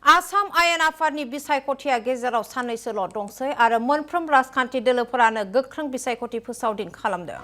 आसाम आयेन आफादनि बिसायख'थिया गेजेराव साननैसोल' दंसै आरो मोनफ्रोम राजखान्थि दोलोफोरानो गोख्रों बिसायख'थि फोसावदिं खालामदों।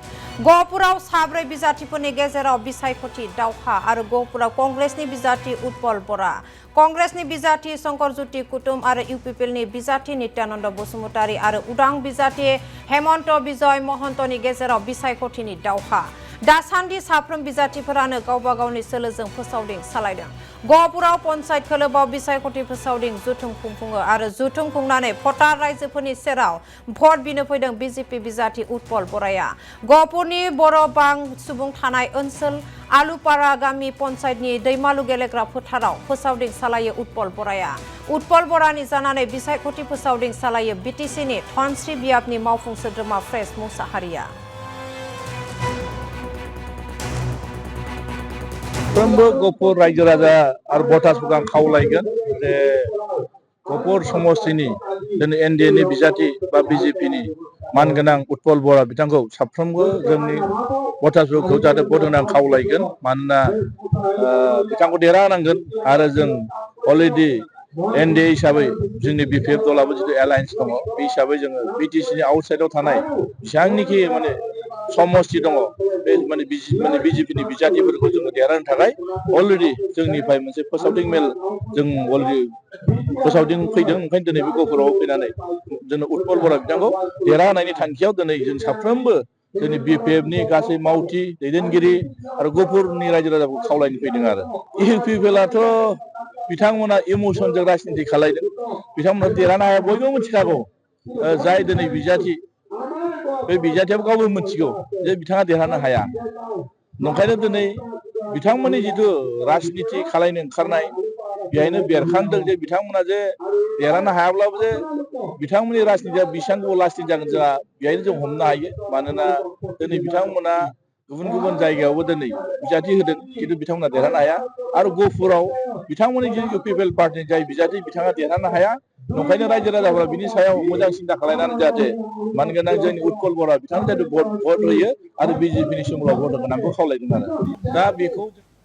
गहपुराव साब्रै बिजाथिफोरनि गेजेराव बिसायख'थि दावहा आरो गहपुराव कंग्रेसनि बिजाथि उत्पल बरा, कंग्रेसनि बिजाथि शंकरज्योति कुटुम आरो इउपिपिएलनि बिजाथि नित्यानन्द बसुमतारी आरो उदां बिजाथि हेमन्त बिजय महन्तनि गेजेराव बिसायख'थिनि दावहा। दासान्दि साफ्रोम बिजाथिफोरानो गावबा गावनि सोलोजों फोसावदिं सालायदों। गहपुराव पन्चायत खोलोबाव बिसायख'थि फोसावदिं जथुम खुंफुङो आरो जथुम खुंनानै भटार रायजोफोरनि सेराव भट बिनो फैदों बिजेपि बिजाथि उत्पल बराया। गहपुरनि बर'बां सुबुं थानाय ओनसोल आलुपारा गामि पन्चायतनि दैमालु गेलेग्रा फोथाराव फोसावदिं सालायो उत्पल बराया। उत्पल बरानि जानानै बिसायख'थि फोसावदिं सालायो बिटिसिनि धनस्री बियाबनि मावफुं सोद्रोमा फ्रेस मुसाहारिया। साफ्रोमबो गहपुर रायजो राजा आरो भटार्सफोरखौ आं खावलायगोन जे गहपुर समस्तिनि दिनै एनडिएनि बिजाथि बा बिजेपिनि मानगोनां उत्पल बरा बिथांखौ साफ्रोमबो जोंनि भटार्सफोरखौ जाहाथे भट होनो आं खावलायगोन। मानोना बिथांखौ देरहाहोनांगोन आरो जों अलरेडि एनडिए हिसाबै जोंनि बिपिएफ दलाबो जितु एलायन्स दङ, बे हिसाबै जोङो बिटिसिनि आउटसाइडआव थानाय जेसेबांनिखि समस्ति दङ बे बिजेपिनि बिजाथिफोरखौ जोङो देरहानो थाखाय अलरेडि जोंनिफ्राय मोनसे फोसावदिं मेल जों अलरेडि फोसावदिं फैदों। ओंखायनो दिनै बे गहपुराव फैनानै जोङो उत्पल बरा बिथांखौ देरहाहोनायनि थांखियाव दिनै जों साफ्रोमबो जोंनि बिपिएफनि गासै मावथि दैदेनगिरि आरो गहपुरनि रायजो राजाखौ खावलायनो फैदों। आरो इउपिपिएलआथ' बिथांमोना इमसनजों राजनिति खालायदों। बिथांमोना देरहानो हाया बयबो मिथिखागौ। जाय दिनै बिजाथि बे बिजाथियाबो गावबो मिथिगौ जे बिथाङा देरहानो हाया। नंखायनो दिनै बिथांमोननि जिथु राजनिति खालायनो ओंखारनाय बेहायनो बेरखांदों जे बिथांमोना जे देरहानो हायाब्लाबो जे बिथांमोननि राजनितिया बेसेबां गोबाव लास्टिं जागोन जोंहा बेहायनो जों हमनो हायो। मानोना दिनै बिथांमोना गुबुन गुबुन जायगायावबो दिनै बिजाथि होदों, खिन्थु बिथांमोना देरहानो हाया। आरो गहपुराव बिथांमोननि जे इउपिपिएल पार्टिनि जाय बिजाथि बिथाङा देरहानो हाया। नंखायनो रायजो राजाफोरा बिनि सायाव मोजां सिन्था खालायनानै जाहाथे मानगोनां जोंनि उत्पल बरा बिथांनो जाहाथे भट होयो आरो बिजेपिनि सोमोलाव भट होगोन आंखौ खावलायदों। आरो दा बेखौ